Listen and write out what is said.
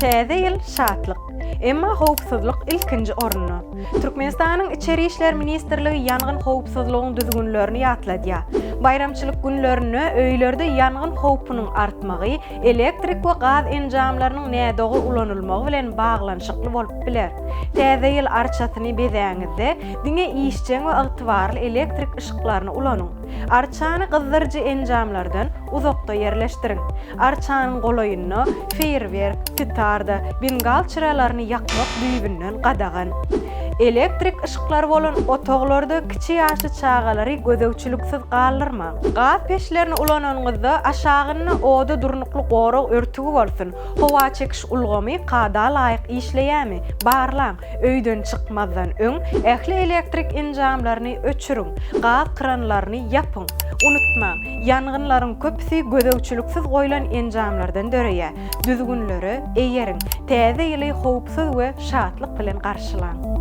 Täze ýyl, şatlyk. Emma howpsuzlyk ilkinji orunda. Türkmenistanyň Içeri işler ministrligi ýangyn howpsuzlygyň düzgünlerini ýatladýar. Baýramçylyk günlerinde öýlerde ýangyn howpunyň artmagy elektrik we gaz enjamlarynyň nädogry ulanylmagy bilen baglanyşykly bolup biler. Täze ýyl arçasyny bezäňizde, diňe işjeň we ygtybarly elektrik yşyklaryny ulanyň. Arçany gyzdyryjy enjamlardan uzakda ýerleşdiriň. Arçanyň golaýynda feýerwerk, petarda, bengal çyralaryny ýakmak düýbünden gadagan. Elektrik yşyklary bolan otaglarda kiçi ýaşly çagalary gözegçiliksiz galdyrmaň. Gaz peçlerini ulananyňyzda aşagynda oda durnukly gorag örtügi bolsun. Howa çekiş ulgamy kada laýyk işleýärmi, barlaň. Öýden çykmazdan öň ähli elektrik enjamlaryny öçüriň, gaz kranlaryny ýapyň. Unutmaň, ýangynlaryň köpüsi gözegçiliksiz goýlan enjamlardan döreýär. Düzgünlere eýeriň, Täze ýyly howpsuz we şatlyk bilen garşylaň!